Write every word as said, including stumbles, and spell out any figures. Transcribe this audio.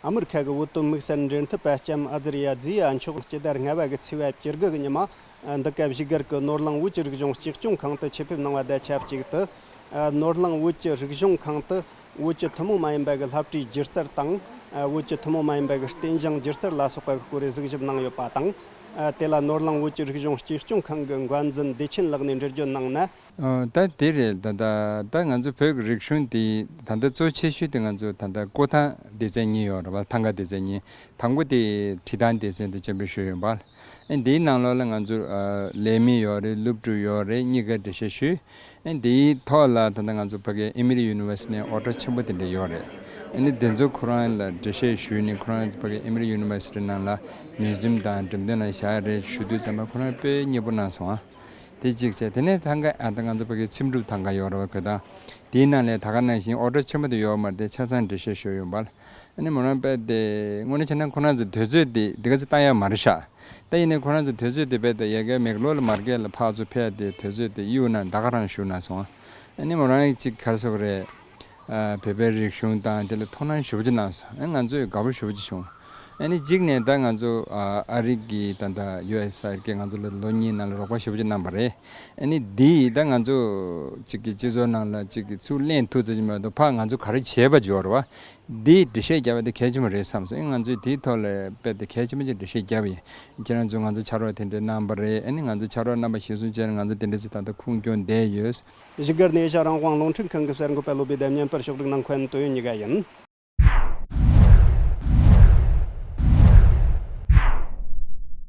ཨ་མི་རི་ཁ་གི་བོད་དོན་དམིགས་བསལ་འབྲེལ་མཐུད་པ་ལྕམ་ཨ་ཛི་རི་ཡ་ཛི་ཡ་མཆོག་སྤྱི་ཟླ་ལྔ་པ་གི་ཚེས་པ་བཅུ་དགུ་གི་ཉི་མ། འདི་ག་བཞུགས་སྒར་གྱི་ནོར་གླིང་བོད་ཀྱི་རིག་གཞུང་གཅེས་སྐྱོང་ཁང་དུ་ཆེད་ཕེབས་གནང་བ་དང་ཆབས་ཅིག་ཏུ། ནོར་གླིང་བོད་ཀྱི་རིག་གཞུང་ཁང་དུ་བོད་ཀྱི་ཐུན་མོང་མ་ཡིན་པ་གི་བསླབ་བྲིས་སྒྱུ་རྩལ་དང་། བོད་ཀྱི་ཐུན་མོང་མ་ཡིན་པ་གི་རྟེན་བཞེངས་སྒྱུ་རྩལ་ལ་སོགས་པ་གི་སྐོར་གཟིགས་ཞིབ་གནང་ཡོད་པ་དང་། དེ་ལ་ནོར་གླིང་བོད་ཀྱི་རིག་གཞུང་གཅེས་སྐྱོང་ཁང་གི་འགོ་འཛིན་བདེ་ཆེན་ལགས་ནས་འགྲེལ་བརྗོད་གནང་ན། ཨ། ད་དེ་རེད། ད་ད་ད་ང་ཚོ་བོད་ཀྱི་རིག་གཞུང་འདི་ད་ལྟ་གཙོ་ཆེ་ཤོས་དེ་ང་ཚོ་ད་ལྟ་སྐུ་ཐང་སྡེ་ཚན་གཉིས་ཡོད་རེད་བ། ཐང་ག་སྡེ་ཚན་གཉིས། དང་པོ་དེ་བྲིས་ཐང་སྡེ་ཚན་དེ་སྤྱན་འབུལ་ཞུས་ཡོད་པ། ཨ། འདིའི་ནང་ལོགས་ལ་ང་ཚོ་ཨ་ལས་མི་ཡོད་རེད། སློབ་ཕྲུག་ཡོད་རེད། གཉིས་ཀ་འགྲེལ་བཤད་ཞུས། ཨ། འདིའི་ཐོག་ལ་ད་ལྟ་ང་ཚོ་ཕ་གི་ཨི་མི་རི་ཡུ་ནི་ཝར་སི་ཊི་ནས་ཨོ་ཊོ་ཆེན་པོ་དེ་འདྲ་ཡོད་རེད། ཨ་ནི་དེ་ཚོ་ཁོ་རང་ལ་འགྲེལ་བཤད་ཞུས་ནས་ཁོ་རང་ཕ་གི་ཨི་མི་རི་ཡུ་ནི་ཝར་སི་ཊི་ནང་ལ་མིའུ་ཛིམ་དང་འགྲེམས་སྟོན་ལ་བཞག་རེད་ཞུ་དུས་ཙམ་པ་ཁོ་རང་དཔེ་མཉེས་པོ་གནང་སོང་ཨ། དེ་གཅིག་བྱས། དེ་ནས་ཐང་ག་ཨ་ད་ང་ཚོ་ཕ་གི་ཚེམ་དྲུབ་ཐང་ག་ཡོད་རེད་བ། ཁོ་དང་དེའི་ནང་ལས་ད་ག་ནང་བཞིན་ཨོ་ཊོ་ཆེན་པོ་དེ་ཡོད་མ་རེད་དེ། ཆ་ཚང་འགྲེལ་བཤད་ཞུས་ཡོད་པ། ཨ་ནི་མོ་རང་དཔེ་དེ་དངོས་གནས་བྱས་ན་ཁོ་རང་ཚོ་དུས་ཚོད་དེ་འདི་ག་ཚོད་བཏང་ཡ་མ་རེད་ཤག་ད་ཡིན་ནའི་ཁོ་རང་ཚོ་དུས་ཚོད་དེ་དཔེ་དེ་ཡ་གི་མེག་ལོར་ལ་མར་ཀེཊ་ལ་ཕར་ཚུར་ཕེབས་ཏེ་དུས་ཚོད་དེ་གཡུག་ན་ད་ག་རང་བཞུགས་གནང་སོང་། ཨ་ནི་མོ་རང་གཅིག་ག་རེ་ཟེར་དགོས་རེད། ཨ། བོད་པའི་རིག་གཞུང་དང་དེ་ལ་ཐུགས་སྣང་ཞེ་པོ་ཅིག་གནང་སོང་། ཨ། ང་ཚོས་དགའ་པོ་ཞེ་པོ་ཅིག་བྱུང་། ཨ་ནི་གཅིག་ནས་ད་ང་ཚོ་ཨ་ཨ་རི་གི་ད་ལྟ་ཡུ་ཨེས་ཨ་རི་གིས་ང་ཚོ་ལ་ལོ་གཉིས་ནང་ལ་རོགས་པ་ཞེ་པོ་ཅིག་གནང་བ་རེད། ཨ་ནི་འདི་ད་ང་ཚོ་གཅིག་གི་སྤྱི་ཚོགས་ནང་ལ་གཅིག་གི་ཚུར་ལེན་ཐུབ་ཚོད་ཅིག་མ་གཏོགས་ཕར་ང་ཚོ་ག་རེ་བྱས་པ་ཅིག་ཡོད་རེད་བ། འདི་འགྲེལ་བཤད་རྒྱབ་པ་དེ་གལ་ཆེན་པོ་རེད་བསམ་སོང་། ཨ་ནི་ང་ཚོས་དེའི་ཐོག་ལ་དཔེ་དེ་གལ་ཆེན་པོ་ཅིག་འགྲེལ་བཤད་རྒྱབ་པ་ཡིན། ཁྱེད་རང་ཚོས་ང་ཚོ་ཕྱག་རོགས་དེ་འདྲ་གནང་བ་རེད། ཨ་ནི་ང་ཚོ་ཕྱག་རོགས་གནང་བ་གཞིར་བཟུང་བྱས་ནས་ང་ཚོ་དེ་འདྲ་ཅིག་ད་ལྟ་ཁུངས་སྐྱོན་བསྡད་ཡོད། བཞུགས་སྒར་ནས་ཨེ་ཤ་རང་དབང་རླུང་འཕྲིན་ཁང་གི་གསར་འགོད་པ་བློ་བྷེ་དང་བརྙན་པར་ཕྱོགས་སྒྲིག་གནང་མཁན་དོན་ཡོད་གཉིས་ཀ་ཡིན།